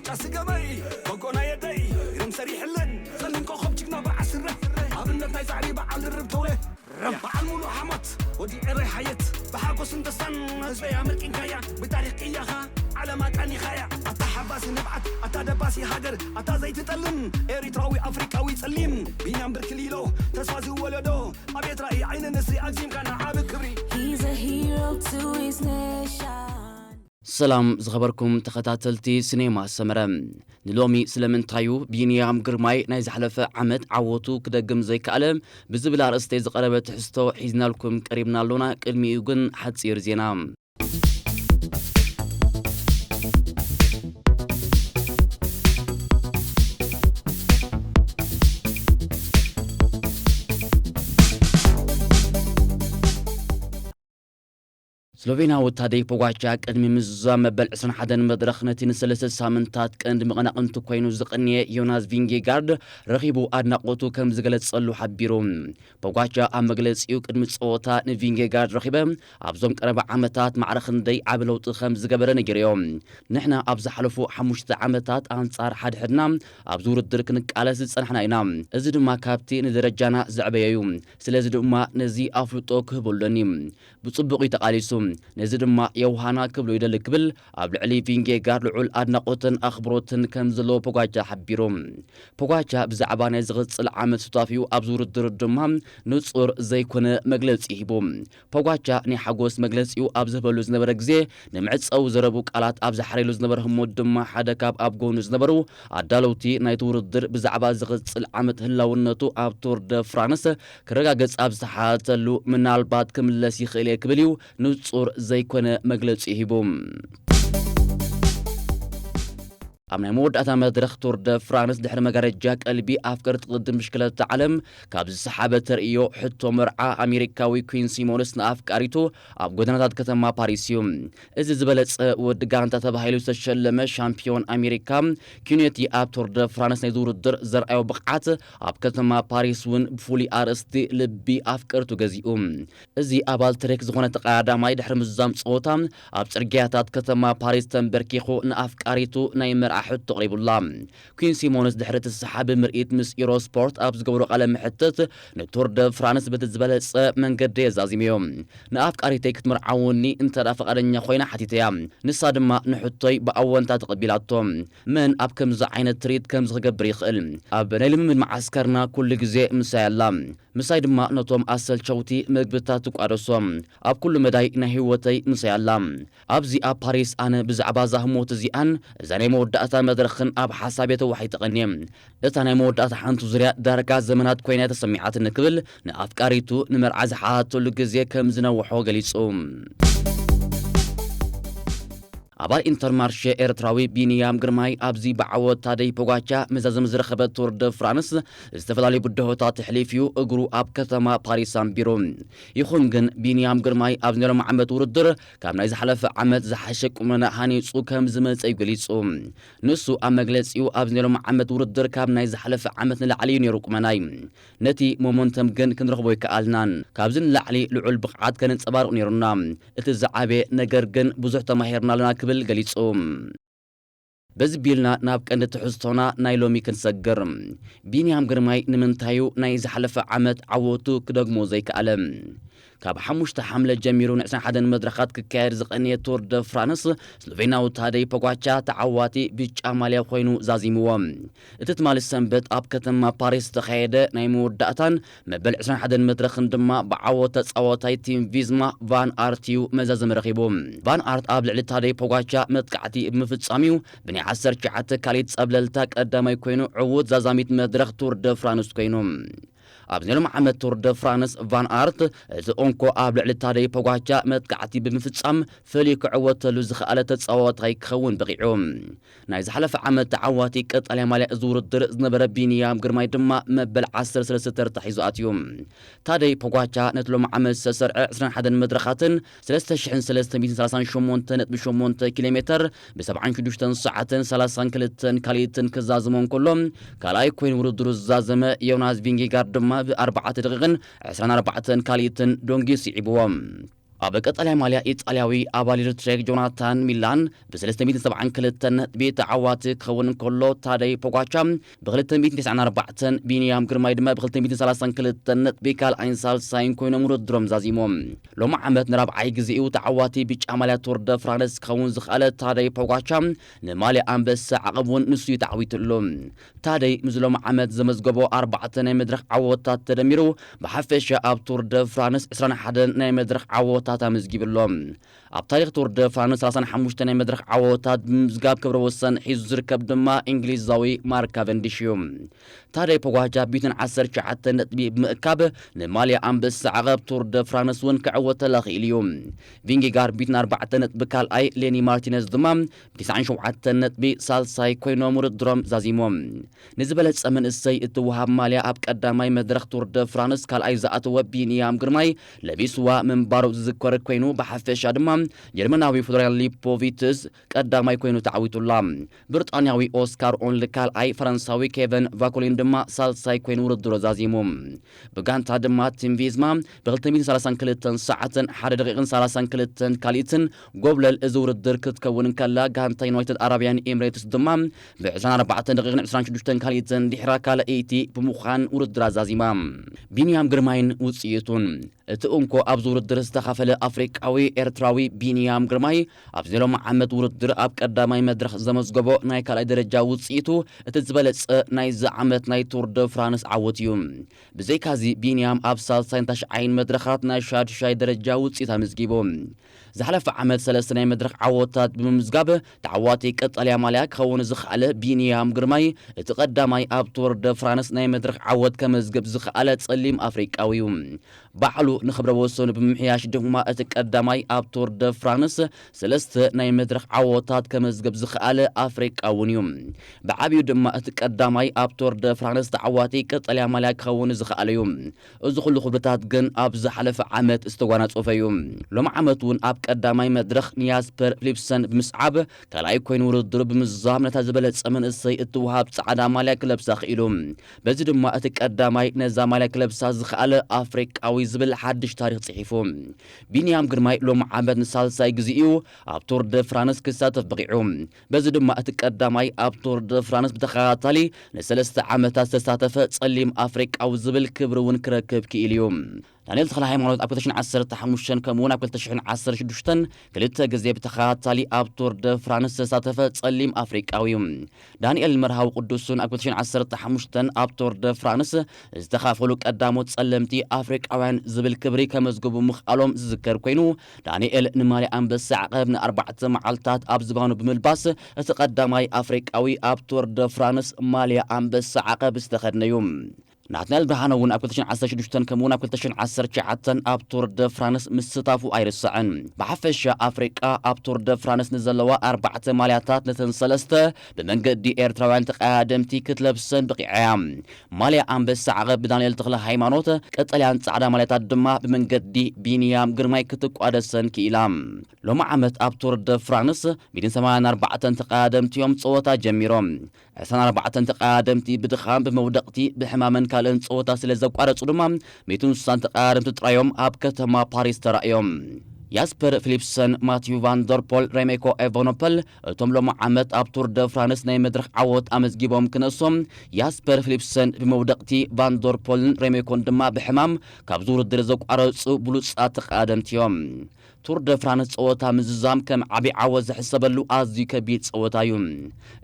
ቃስገበይ በጎና የደይ ግርም ሰሪሕለን ጸሊም ኮኸብ ጅግና በዓል ስረ ኣብነት ናይ ጻዕሪ በዓል ርብ ተውለ በዓል ሙሉ ሓሞት ወዲ ኤረይ ሓየት ብሓጎስን ደስታን ህዝበይ ኣመርቂንካያ ብታሪኽ ቅያኻ ዓለም ኣቃኒኻያ ኣታ ሓባሲ ንብዓት ኣታ ደባሲ ሃገር ኣታ ዘይትጠልም ኤሪትራዊ ኣፍሪቃዊ ጸሊም ቢንያም ብርክሊሎ ተስፋ ዝወለዶ ኣብ ኤትራኢ ዓይኒ ንስሪ ኣግዚምካ ንዓቢ ክብሪ He's a hero to his nation. ሰላም ዝኸበርኩም ተኸታተልቲ ሲኔማ ሰመረ፣ ንሎሚ ስለምንታዩ ቢንያም ግርማይ ናይ ዝሓለፈ ዓመት ዓወቱ ክደግም ዘይከኣለ ብዝብል ኣርእስቲ ዝቐረበ ትሕዝቶ ሒዝናልኩም ቀሪብና ኣሎና። ቅድሚኡ ግን ሓጺር ዜና። ስሎቬንያዊ ታደይ ፖጋቻ ቅድሚ ምዝዛም መበል ዕስራን ሓደን መድረኽ ነቲ ንሰለስተ ሳምንታት ቀንዲ መቐናቕንቱ ኮይኑ ዝቐንየ ዮናስ ቪንጌጋርድ ረኺቡ ኣድናቖቱ ከም ዝገለጸሉ ሓቢሩ። ፖጋቻ ኣብ መግለጺኡ ቅድሚ ጸወታ ንቪንጌጋርድ ረኺበ ኣብዞም ቀረባ ዓመታት ማዕረ ክንደይ ዓቢ ለውጢ ከም ዝገበረ ነጊረዮ። ንሕና ኣብ ዝሓለፉ ሓሙሽተ ዓመታት ኣንጻር ሓድሕድና ኣብዚ ውድድር ክንቃለስ ዝጸናሕና ኢና። እዚ ድማ ካብቲ ንደረጃና ዘዕበየ እዩ። ስለዚ ድማ ነዚ ኣፍልጦ ክህበሉ ኣለኒ። ብጽቡቕ እዩ ተቓሊሱ። ነዚ ድማ የውሃና ክብሎ ይደሊ ክብል ኣብ ልዕሊ ቪንጌጋርድ ልዑል ኣድናቖትን ኣኽብሮትን ከም ዘለዎ ፖጋቻ ሓቢሩ። ፖጋቻ ብዛዕባ ናይ ዝቕጽል ዓመት ሱታፊኡ ኣብዚ ውድድር ድማ ንጹር ዘይኮነ መግለጺ ሂቡ። ፖጋቻ ናይ ሓጎስ መግለጺኡ ኣብ ዝህበሉ ዝነበረ ግዜ ንምዕጸዊ ዘረቡ ቃላት ኣብ ዝሓረየሉ ዝነበረ ህሞት ድማ ሓደ ካብ ኣብ ጎኑ ዝነበሩ ኣዳለውቲ ናይቲ ውድድር ብዛዕባ ዝቕጽል ዓመት ህላውነቱ ኣብ ቱር ደ ፍራንስ ክረጋገጽ ኣብ ዝተሓተሉ ምናልባት ክምለስ ይኽእል እየ ክብል እዩ ንጹር ዘይኮነ መግለጺ ሂቡ። ኣብ ናይ መወዳእታ መድረኽ ቱር ደ ፍራንስ ድሕሪ መጋረጃ ቀልቢ ኣፍቀርቲ ቅድድም ብሽክለታ ዓለም ካብ ዝሰሓበ ተርእዮ ሕቶ መርዓ ኣሜሪካዊ ኩዊን ሲሞንስ ንኣፍቃሪቱ ኣብ ጎደናታት ከተማ ፓሪስ እዩ። እዚ ዝበለጸ ወዲ ጋንታ ተባሂሉ ዝተሸለመ ሻምፒዮን ኣሜሪካ ኩዊን ነቲ ኣብ ቱር ደ ፍራንስ ናይ ውድድር ዘርኣዮ ብቕዓት ኣብ ከተማ ፓሪስ እውን ብፍሉይ ኣርእስቲ ልቢ ኣፍቀርቱ ገዚኡ። እዚ ኣባል ትሬክ ዝኾነ ተቐዳዳማይ ድሕሪ ምዝዛም ጸወታ ኣብ ጽርግያታት ከተማ ፓሪስ ተንበርኪኹ ንኣፍቃሪቱ ናይ መርዓ ሕቶ ኣቕሪቡላ። ኩዊን ሲሞንስ ድሕሪ እቲ ሰሓቢ ምርኢት ምስ ኢሮስፖርት ኣብ ዝገብሮ ቃለ መሕትት ንቱር ደ ፍራንስ በቲ ዝበለጸ መንገዲ የዛዚምዮ። ንኣፍቃሪተይ ክትምርዓወኒ እንተ ደኣ ፈቓደኛ ኮይና ሓቲተያ። ንሳ ድማ ንሕቶይ ብኣወንታ ተቐቢላቶ። መን ኣብ ከምዚ ዓይነት ትርኢት ከምዚ ክገብር ይኽእል? ኣብ ናይ ልምምድ መዓስከርና ኩሉ ግዜ ምሳይ ኣላ። ምሳይ ድማ ነቶም ኣሰልቸውቲ መግብታት ትቋደሶም። ኣብ ኩሉ መዳይ ናይ ህይወተይ ምሳይ ኣላ። ኣብዚ ኣብ ፓሪስ ኣነ ብዛዕባ እዛ ህሞት እዚኣን እዛ ናይ መወዳእታ መድረኽን ኣብ ሓሳብ እየ ተዋሒጠ ቀንየ። እታ ናይ መወዳእታ ሓንቲ ዙርያ ዳርጋ ዘመናት ኮይና እያ ተሰሚዓትኒ ክብል ንኣፍቃሪቱ ንመርዓ ዝሓተሉ ግዜ ከም ዝነውሖ ገሊጹ። ኣባል ኢንተርማርሼ ኤርትራዊ ቢንያም ግርማይ ኣብዚ ብዓወት ታደይ ፖጋቻ መዛዘሚ ዝረኸበ ቱር ደ ፍራንስ ዝተፈላለዩ ብድሆታት ኣሕሊፉ እግሩ ኣብ ከተማ ፓሪስ ኣንቢሩ። ይኹን ግን ቢንያም ግርማይ ኣብዚ ናይ ሎሚ ዓመት ውድድር ካብ ናይ ዝሓለፈ ዓመት ዝሓሸ ቁመና ሃኒጹ ከም ዝመጸ እዩ ገሊጹ። ንሱ ኣብ መግለጺኡ ኣብዚ ናይ ሎሚ ዓመት ውድድር ካብ ናይ ዝሓለፈ ዓመት ንላዕሊ እዩ ነይሩ ቁመናይ። ነቲ ሞመንተም ግን ክንረኽቦ ኣይከኣልናን። ካብዚ ንላዕሊ ልዑል ብቕዓት ከነንጸባርቕ ነይሩና። እቲ ዝዓበየ ነገር ግን ብዙሕ ተማሂርና ኣለና ክብል ገሊጹ። በዚ ቢልና ናብ ቀንዲ ትሕዝቶና ናይ ሎሚ ክንሰግር። ቢንያም ግርማይ ንምንታዩ ናይ ዝሓለፈ ዓመት ዓወቱ ክደግሞ ዘይከኣለ? ካብ ሓሙሽተ ሓምለ ጀሚሩ ን ዕስራን ሓደን መድረኻት ክካየድ ዝቐነየ ቱር ደ ፍራንስ ስሎቬናዊ ታደይ ፖጋቻ ተዓዋቲ ብጫ ማልያ ኮይኑ ዛዚምዎ። እቲ ትማሊ ሰንበት ኣብ ከተማ ፓሪስ ዝተኻየደ ናይ መወዳእታን መበል ዕስራን ሓደን መድረኽን ድማ ብዓወት ተጻዋታይ ቲም ቪዝማ ቫን ኣርት እዩ መዛዘሚ ረኺቡ። ቫን ኣርት ኣብ ልዕሊ ታደይ ፖጋቻ መጥቃዕቲ ብምፍጻም እዩ ብናይ ዓሰርተ ትሽዓተ ካሊት ጸብለልታ ቀዳማይ ኮይኑ ዕዉት ዛዛሚት መድረኽ ቱር ደ ፍራንስ ኮይኑ። ኣብዚ ናይ ሎሚ ዓመት ቱር ደ ፍራንስ ቫን ኣርት እቲ ኦንኮ ኣብ ልዕሊ ታደይ ፖጋቻ መጥቃዕቲ ብምፍጻም ፍሉይ ክዕወተሉ ዝኸኣለ ተጻዋታይ ክኸውን በቒዑ። ናይ ዝሓለፈ ዓመት ተዓዋቲ ቀጠልያ ማልያ እዚ ውድድር ዝነበረ ቢንያም ግርማይ ድማ መበል ዓሰርተ ሰለስተ ተርታ ሒዙ ኣትዩ። ታደይ ፖጋቻ ነቲ ሎሚ ዓመት ዝተሰርዐ ዕስራን ሓደን መድረኻትን ሰለስተ ሽሕን ሰለስተ ሚእትን ሰላሳን ሸሞንተ ነጥቢ ሸሞንተ ኪሎ ሜተር ብ ሰብዓን ሽዱሽተን ሰዓትን ሰላሳን ክልተን ካልኢትን ክዛዝሞ እንከሎ፣ ካልኣይ ኮይኑ ውድድሩ ዝዛዘመ ዮናስ ቪንጌጋርድ ድማ ብ ኣርባዕተ ደቂቕን ዕስራን ኣርባዕተን ካልኢትን ዶንጊ ስዒብዎ። ኣብ ቀጠልያ ማልያ ኢጣልያዊ ኣባል ኤሪትሬክ ጆናታን ሚላን ብ372 ነጥቢ ተዓዋቲ ክኸውን እንከሎ፣ ታደይ ፖጋቻ ብ294፣ ቢንያም ግርማይ ድማ ብ232 ነጥቢ ካልኣይን ሳልሳይን ኮይኖም ውድድሮም ዛዚሞም። ሎሚ ዓመት ንራብዓይ ግዜኡ ተዓዋቲ ብጫ ማልያ ቱር ደ ፍራንስ ክኸውን ዝኸኣለ ታደይ ፖጋቻ ንማልያ ኣንበሳ ዓቐብ እውን ንሱ እዩ ተዓዊትሉ። ታደይ ምስ ሎሚ ዓመት ዘመዝገቦ ኣርባዕተ ናይ መድረኽ ዓወታት ተደሚሩ ብሓፈሻ ኣብ ቱር ደ ፍራንስ ዕስራን ሓደን ናይ መድረኽ ዓወታት ኣመዝጊቡ ኣሎ። ኣብ ታሪኽ ቱር ደ ፍራንስ ሰላሳን ሓሙሽተ ናይ መድረኽ ዓወታት ብምምዝጋብ ክብረ ወሰን ሒዙ ዝርከብ ድማ እንግሊዛዊ ማርክ ካቨንዲሽ እዩ። ታደይ ፖጋቻ ቢትን ዓሰርተ ትሽዓተ ነጥቢ ብምእካብ ንማልያ ኣንበሳ ዓቐብ ቱር ደ ፍራንስ እውን ክዕወት ተላኺሉ እዩ። ቪንጌጋር ቢትን ኣርባዕተ ነጥቢ ካልኣይ፣ ሌኒ ማርቲነዝ ድማ ብተስዓን ሸውዓተን ነጥቢ ሳልሳይ ኮይኖም ውድድሮም ዛዚሞም። ንዝበለጸ መንእሰይ እትወሃብ ማልያ ኣብ ቀዳማይ መድረኽ ቱር ደ ፍራንስ ካልኣይ ዝኣተወ ቢንያም ግርማይ ለቢስዋ ምንባሩ ዝዝከር ኮይኑ፣ ብሓፈሻ ድማ ጀርመናዊ ፍሎሪያን ሊፖቪትስ ቀዳማይ ኮይኑ ተዓዊቱላ። ብሪጣንያዊ ኦስካር ኦንል ካልኣይ፣ ፈረንሳዊ ኬቨን ቫኮሊን ድማ ሳልሳይ ኮይኑ ውድድሩ ዛዚሙ። ብጋንታ ድማ ቲም ቪዝማ ብ232 ሰዓትን ሓደ ደቂቕን ሰላሳን ክልተን ካልኢትን ጎብለል እዚ ውድድር ክትከውን እንከላ፣ ጋንታ ዩናይትድ ኣረብያን ኤምሬትስ ድማ ብ24 ደቂቕን ዕስራን ሽዱሽተን ካልኢትን ድሕራ ካልኣይቲ ብምዃን ውድድር ኣዛዚማ። ቢንያም ግርማይን ውጽኢቱን። እቲ እንኮ ኣብዚ ውድድር ዝተኻፈለ ኣፍሪቃዊ ኤርትራዊ ቢንያም ግርማይ፣ ኣብዚ ሎሚ ዓመት ውድድር ኣብ ቀዳማይ መድረኽ ዘመዝገቦ ናይ ካልኣይ ደረጃ ውጽኢቱ፣ እቲ ዝበለጸ ናይዚ ዓመት ናይ ቱር ደ ፍራንስ ዓወት እዩ። ብዘይካዚ፣ ቢንያም ኣብ ሳልሳይን ታሽዓይን መድረኻት ናይ ሻድሻይ ደረጃ ውጽኢት ኣመዝጊቡ። ዝሓለፈ ዓመት ሰለስተ ናይ መድረኽ ዓወታት ብምምዝጋብ፣ ተዓዋቲ ቀጠልያ ማልያ ክኸውን ዝኸኣለ ቢንያም ግርማይ፣ እቲ ቀዳማይ ኣብ ቱር ደ ፍራንስ ናይ መድረኽ ዓወት ከመዝግብ ዝኸኣለ ጸሊም ኣፍሪቃዊ እዩ። ባዕሉ ንኽብረ ወሰኑ ብምምሕያሽ ድማ እቲ ቀዳማይ ኣብ ቱር ደ ፍራንስ ሰለስተ ናይ መድረኽ ዓወታት ከመዝግብ ዝኸኣለ ኣፍሪቃ እውን እዩ። ብዓብዩ ድማ እቲ ቀዳማይ ኣብ ቱር ደ ፍራንስ ተዓዋቲ ቀጠልያ ማልያ ክኸውን ዝኸኣለ እዩ። እዚ ኩሉ ክብርታት ግን ኣብ ዝሓለፈ ዓመት ዝተጓናጸፈ እዩ። ሎሚ ዓመት እውን ኣብ ቀዳማይ መድረኽ ንያስፐር ፊሊፕሰን ብምስዓብ ካልኣይ ኮይኑ ውድድሩ ብምዝዛም ነታ ዝበለጸ መንእሰይ እትወሃብ ጻዕዳ ማልያ ክለብሳ ክኢሉ። በዚ ድማ እቲ ቀዳማይ ነዛ ማልያ ክለብሳ ዝኸኣለ ኣፍሪቃዊ ዝብል ሓድሽ ታሪኽ ጽሒፉ። ቢንያም ግርማይ ሎሚ ዓመት ንሳልሳይ ግዜ እዩ ኣብ ቱር ደ ፍራንስ ክሳተፍ በቒዑ። በዚ ድማ እቲ ቀዳማይ ኣብ ቱር ደ ፍራንስ ብተኸታታሊ ንሰለስተ ዓመታት ዝተሳተፈ ጸሊም ኣፍሪቃዊ ዝብል ክብሪ እውን ክረክብ ክኢሉ እዩ። ዳንኤል ተኽለ ሃይማኖት ኣብ ክልተ ሽሕን ዓሰርተ ሓሙሽተን ከምኡ እውን ኣብ ክልተ ሽሕን ዓሰርተ ሽዱሽተን ክልተ ግዜ ብተኸታታሊ ኣብ ቱር ደ ፍራንስ ዝተሳተፈ ጸሊም ኣፍሪቃዊ እዩ። ዳንኤል መርሃዊ ቅዱስን ኣብ ክልተ ሽሕን ዓሰርተ ሓሙሽተን ኣብ ቱር ደ ፍራንስ ዝተኻፈሉ ቀዳሞት ጸለምቲ ኣፍሪቃውያን ዝብል ክብሪ ከመዝግቡ ምኽኣሎም ዝዝከር ኮይኑ፣ ዳንኤል ንማልያ ኣንበሳ ዓቐብ ንኣርባዕተ መዓልታት ኣብ ዝባኑ ብምልባስ እቲ ቀዳማይ ኣፍሪቃዊ ኣብ ቱር ደ ፍራንስ ማልያ ኣንበሳ ዓቐብ ዝተኸድነ እዩ። ናትናኤል ብርሃነ እውን ኣብ ክልተ ሽሕን ዓሰርተ ሽዱሽተን ከምኡ እውን ኣብ ክልተ ሽሕን ዓሰርተ ትሽዓተን ኣብ ቱር ደ ፍራንስ ምስታፉ ኣይርሳዕን። ብሓፈሻ ኣፍሪቃ ኣብ ቱር ደ ፍራንስ ንዘለዋ ኣርባዕተ ማልያታት ነተን ሰለስተ ብመንገዲ ኤርትራውያን ተቐዳደምቲ ክትለብሰን በቒዓ እያ። ማልያ ኣንበሳ ዓቐብ ብዳንኤል ተኽለ ሃይማኖት፣ ቀጠልያን ጻዕዳ ማልያታት ድማ ብመንገዲ ቢንያም ግርማይ ክትቋደሰን ክኢላ። ሎሚ ዓመት ኣብ ቱር ደ ፍራንስ ሚእትን ሰማንያን ኣርባዕተን ተቐዳደምቲ እዮም ጸወታ ጀሚሮም። ዕስራን ኣርባዕተን ተቐዳደምቲ ብድኻም፣ ብመውደቕቲ፣ ብሕማምን ካልእን ጸወታ ስለ ዘቋረጹ ድማ፣ ሚእትን ስሳን ተቐዳደምቲ ጥራዮም ኣብ ከተማ ፓሪስ ተራእዮም። ያስፐር ፊሊፕሰን፣ ማቲዩ ቫን ደር ፖል፣ ሬሜኮ ኤቨኖፐል፣ እቶም ሎሚ ዓመት ኣብ ቱር ደ ፍራንስ ናይ መድረኽ ዓወት ኣመዝጊቦም ክነሶም፣ ያስፐር ፊሊፕሰን ብመውደቕቲ፣ ቫን ደር ፖልን ሬሜኮን ድማ ብሕማም ካብዚ ውድድር ዘቋረጹ ብሉጻት ተቐዳደምቲ እዮም። ቱር ደ ፍራንስ ጸወታ ምዝዛም ከም ዓቢ ዓወት ዝሕሰበሉ ኣዝዩ ከቢድ ጸወታ እዩ።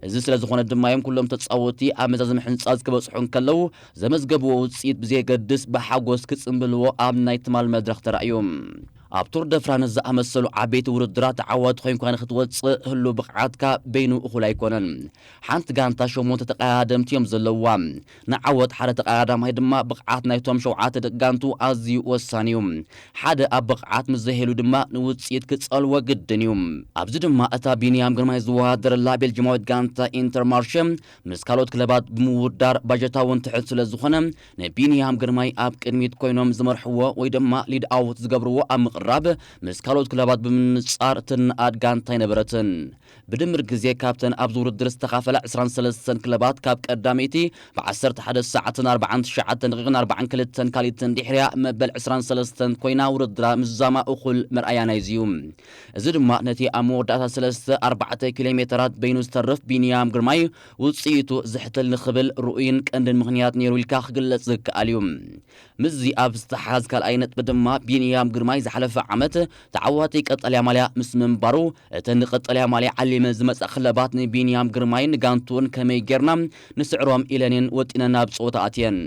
እዚ ስለ ዝኾነ ድማ እዮም ኩሎም ተጻወትቲ ኣብ መዛዘሚ ሕንጻጽ ክበጽሑ እንከለዉ ዘመዝገብዎ ውጽኢት ብዘየገድስ ብሓጎስ ክጽምብልዎ ኣብ ናይ ትማል መድረኽ ተራእዩ። ኣብ ቱር ደ ፍራንስ ዝኣመሰሉ ዓበይቲ ውድድራት ተዓዋቲ ኮይንካ ንክትወጽእ ህሉው ብቕዓትካ በይኑ እኹል ኣይኮነን። ሓንቲ ጋንታ ሸሞንተ ተቐዳደምቲ እዮም ዘለውዋ። ንዓወት ሓደ ተቐዳዳማይ ድማ ብቕዓት ናይቶም ሸውዓተ ደቂ ጋንቱ ኣዝዩ ወሳኒ እዩ። ሓደ ኣብ ብቕዓት ምስ ዘሄሉ ድማ ንውጽኢት ክጸልዎ ግድን እዩ። ኣብዚ ድማ እታ ቢንያም ግርማይ ዝወዳደረላ ቤልጅማዊት ጋንታ ኢንተርማርሸ ምስ ካልኦት ክለባት ብምውዳር ባጀታ እውን ትሕት ስለ ዝኾነ፣ ንቢንያም ግርማይ ኣብ ቅድሚት ኮይኖም ዝመርሕዎ ወይ ድማ ሊድ ኣውት ዝገብርዎ ኣብ ምቕራብ ብምቕራብ ምስ ካልኦት ክለባት ብምንጻር ትንኣድ ጋንታ ኣይነበረትን። ብድምር ግዜ ካብተን ኣብዚ ውድድር ዝተኻፈላ ዕስራን ሰለስተን ክለባት ካብ ቀዳመይቲ ብ ዓሰርተ ሓደ ሰዓትን ኣርባዓን ትሽዓተን ደቂቕን ኣርባዓን ክልተን ካልኢትን ድሕሪያ መበል ዕስራን ሰለስተን ኮይና ውድድራ ምዝዛማ እኹል መርኣያ ናይዚ እዩ። እዚ ድማ ነቲ ኣብ መወዳእታ ሰለስተ ኣርባዕተ ኪሎ ሜተራት በይኑ ዝተርፍ ቢንያም ግርማይ ውጽኢቱ ዝሕተል ንኽብል ርኡይን ቀንድን ምኽንያት ነይሩ ኢልካ ክግለጽ ዝከኣል እዩ። ምስዚ ኣብ ዝተሓዝ ካልኣይ ነጥቢ ድማ ቢንያም ግርማይ ዝሓለፈ ዓመት ተዓዋቲ ቀጠልያ ማልያ ምስ ምንባሩ እተን ንቀጠልያ ማልያ ዓሊመን ዝመጻ ክለባት ንቢንያም ግርማይ ንጋንቱን ከመይ ጌርና ንስዕሮም ኢለንን ወጢነን ናብ ጸወታ ኣትየን።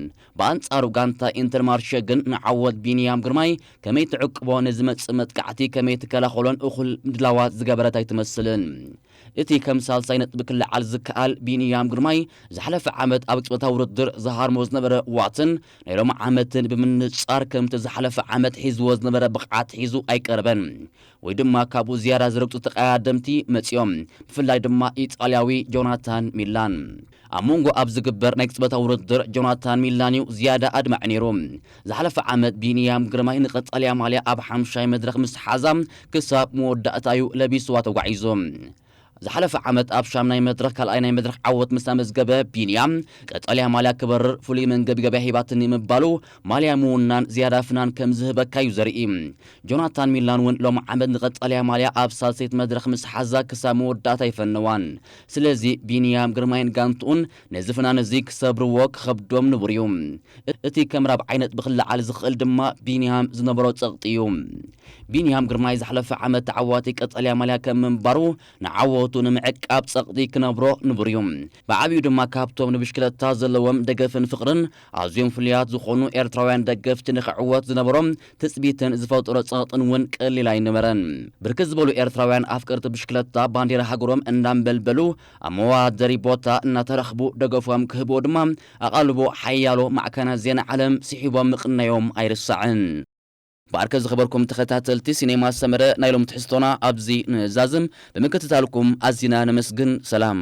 ብኣንጻሩ ጋንታ ኢንተርማርሸ ግን ንዓወት ቢንያም ግርማይ ከመይ ትዕቅቦ ንዝመጽእ መጥቃዕቲ ከመይ ትከላኸሎን እኹል ምድላዋት ዝገበረት ኣይትመስልን። እቲ ከም ሳልሳይ ነጥቢ ክለዓል ዝከኣል ቢንያም ግርማይ ዝሓለፈ ዓመት ኣብ ቅጽበታዊ ውድድር ዝሃርሞ ዝነበረ ዋትን ናይ ሎሚ ዓመትን ብምንጻር ከምቲ ዝሓለፈ ዓመት ሒዝዎ ዝነበረ ብቕዓት ሒዙ ኣይቀረበን ወይ ድማ ካብኡ ዝያዳ ዝረግጹ ተቐያደምቲ መጺኦም፣ ብፍላይ ድማ ኢጣልያዊ ጆናታን ሚላን። ኣብ መንጎ ኣብ ዝግበር ናይ ቅጽበታዊ ውድድር ጆናታን ሚላን እዩ ዝያዳ ኣድማዒ ነይሩ። ዝሓለፈ ዓመት ቢንያም ግርማይ ንቀጠልያ ማልያ ኣብ ሓምሻይ መድረኽ ምስ ሓዛ ክሳብ መወዳእታ እዩ ለቢስዋ ተጓዒዙ። ዝሓለፈ ዓመት ኣብ ሻምናይ መድረኽ ካልኣይ ናይ መድረኽ ዓወት ምስ ኣመዝገበ ቢንያም ቀጠልያ ማልያ ክበርር ፍሉይ መንገቢ ገበያ ሂባትኒ ምባሉ ማልያ ምውናን ዝያዳ ፍናን ከም ዝህበካ እዩ ዘርኢ። ጆናታን ሚላን እውን ሎም ዓመት ንቀጠልያ ማልያ ኣብ ሳልሰይቲ መድረኽ ምስ ሓዛ ክሳብ መወዳእታ ኣይፈነዋን። ስለዚ ቢንያም ግርማይን ጋንትኡን ነዚ ፍናን እዚ ክሰብርዎ ክኸብዶም ንቡር እዩ። እቲ ከም ራብዓይ ነጥቢ ክለዓል ዝኽእል ድማ ቢንያም ዝነበሮ ጸቕጢ እዩ። ቢንያም ግርማይ ዝሓለፈ ዓመት ተዓዋቲ ቀጠልያ ማልያ ከም ምንባሩ ንዓወቱ ንምዕቃብ ጸቕጢ ክነብሮ ንቡር እዩ። ብዓብዩ ድማ ካብቶም ንብሽክለታ ዘለዎም ደገፍን ፍቕርን ኣዝዮም ፍሉያት ዝኾኑ ኤርትራውያን ደገፍቲ ንክዕወት ዝነበሮም ትጽቢትን ዝፈጠሮ ጸቕጥን እውን ቀሊል ኣይነበረን። ብርክት ዝበሉ ኤርትራውያን ኣፍቀርቲ ብሽክለታ ባንዴራ ሃገሮም እንዳንበልበሉ ኣብ መወዳደሪ ቦታ እናተረኽቡ ደገፎም ክህብዎ ድማ ኣቓልቦ ሓያሎ ማዕከናት ዜና ዓለም ስሒቦም ምቕናዮም ኣይርሳዕን። ብኣርከ ዝኸበርኩም ተኸታተልቲ ሲኔማ ሰመረ ናይ ሎም ትሕዝቶና ኣብዚ ንዛዝም ብምክትታልኩም ኣዚና ነመስግን። ሰላም።